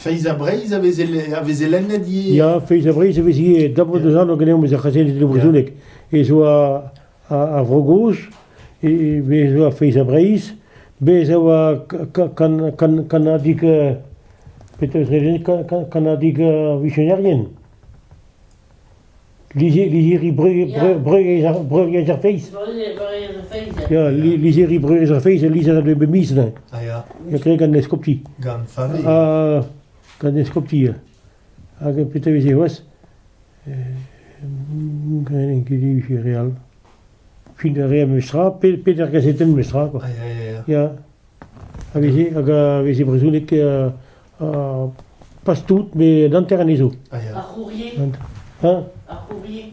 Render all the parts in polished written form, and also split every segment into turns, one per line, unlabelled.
Feiz ha Breizh a veze a veze lennet ivez?
Ya, Feiz ha Breizh a vez ivez. Dabord deus anv ganeomp eus ar c'hazetenn brezhoneg. Ez oa ar Vro Gozh, bez e oa Feiz ha Breizh, bez e oa kannadig petra eus kannadig ar visionerien. Lizhiri Breuriezh ar Feiz. Ya, lizhiri Breuriezh ar Feiz, lizher a bep miz neuze.
Ah ya.
Ya, graet gant eskopti.
Gant familh.
Ah, gant eskopti, ya. Hag petra veze c'hoazh N'en ket evit re all. Fin a rea memestra, peder gazetenn memestra, quoi.
Ah, ya, ya, ya.
Ya. A veze, hag a veze brezhoneg pas tout, met an hanter anezho.
Ah, ya.
Ar c'hourrier.
Hein?
Ar c'hourrier.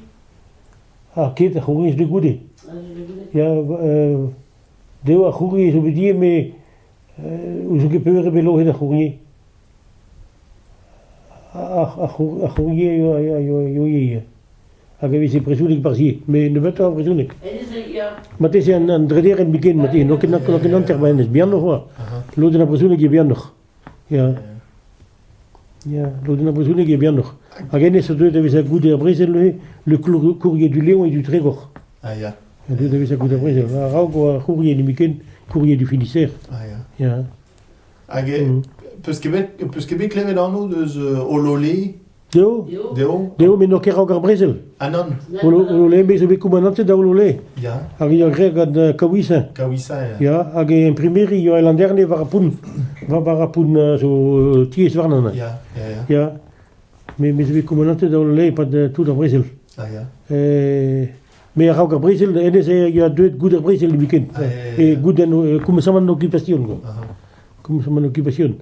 Ah, ket, ar c'hourrier zo goude.
Ah, goude.
Ya, dezho ar c'hourrier zo bet ivez, met ouzon ket peur eo bet loc'het ar c'hourrier. Ar c'hourrier a yoa ivez. Hag e veze brezhoneg barzh ivez, met nebeutoc'h a vrezhoneg. Marteze an drederenn biken, marteze n'eo ket hanter ba hennezh, bihanoc'h oa. Lodenn ar brezhoneg eo bihanoc'h. Ya. Ya, lodenn ar brezhoneg eo bihanoc'h. Hag hennezh a deuet da vezañ goude ar brezel neuze, le courrier du Léon et du Trégor.
Ah ya.
A deuet da vezañ goude ar brezel. A-raok oa ar c'hourrier nemetken, courrier du Finistère.
Ah ya.
Ya.
Hag peus ket bet, peus ket bet klevet anv deus Ololé?
Deo?
Deo?
Deo, met n'eo ket raok ar brezel.
Ah nann.
Ololé, me zo bet koumanantet da Ololé.
Ya.
Hag ya graet gant Kaouisin.
Kaouisin, ya.
Ya, hag e imprimeri yoa e Landerne war ar pont. War ar pont zo tiez warnan.
Ya, ya, ya.
Ya. Me, me zo bet koumanantet da Ololé e-pad tout ar brezel.
Ah ya.
Mais a-raok ar brezel, hennezh eo ya deuet goude ar brezel nemetken.
Ah, ya, ya,
E
ya.
goude an komañsamant an okupasion quoi.
Aha.
Komañsamant an okupasion.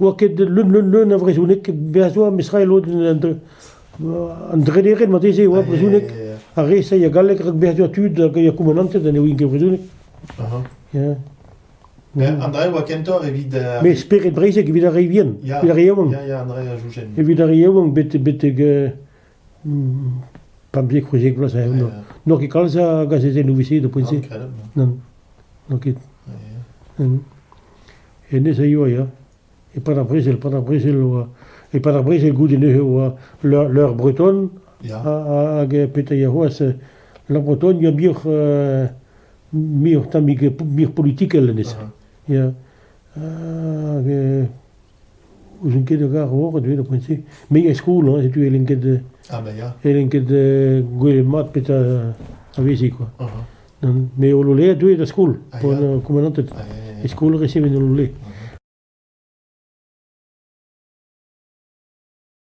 Oa ket leun leun leun a vrezhoneg bezañ zo mestra e lod an drederenn marteze oa
Ah, ya,
brezhoneg.
ya, ya.
Ar re-se ya galleg rak bezañ zo tud hag ya koumanantet ha ne ouient ket brezhoneg.
Aha.
Ya.
An dra e oa kentoc'h evit...
Mais spered breizhek evit ar re vihan,
Ya,
evit ar re yaouank.
ya, ya, an dra a joujen.
Evit ar re yaouank bet betek 15 c'hwezek vloaz eo. N'o ket kalz a gazetennoù veze da poent-se. Nann, n'o ket. Hennezh a yoa, ya. E-pad ar brezel, e-pad ar brezel oa... E-pad ar brezel goude neuze oa l'heure bretonne hag petra ya c'hoazh l'heure bretonne ya muioc'h muioc'h tammig muioc'h politikel hennezh. Ya. Hag Ouzon ket hag ar vor deuet ar poent-se. Me e skol, hein, setu ellen ket
Ah ben ya.
ellen ket gwelet mat petra a veze quoi.
Uh-huh.
Nann, me o lolé deuet da skol,
Ah,
p'oan
ya.
komandantet.
Ah, ya, ya,
E skol resevet o lolé.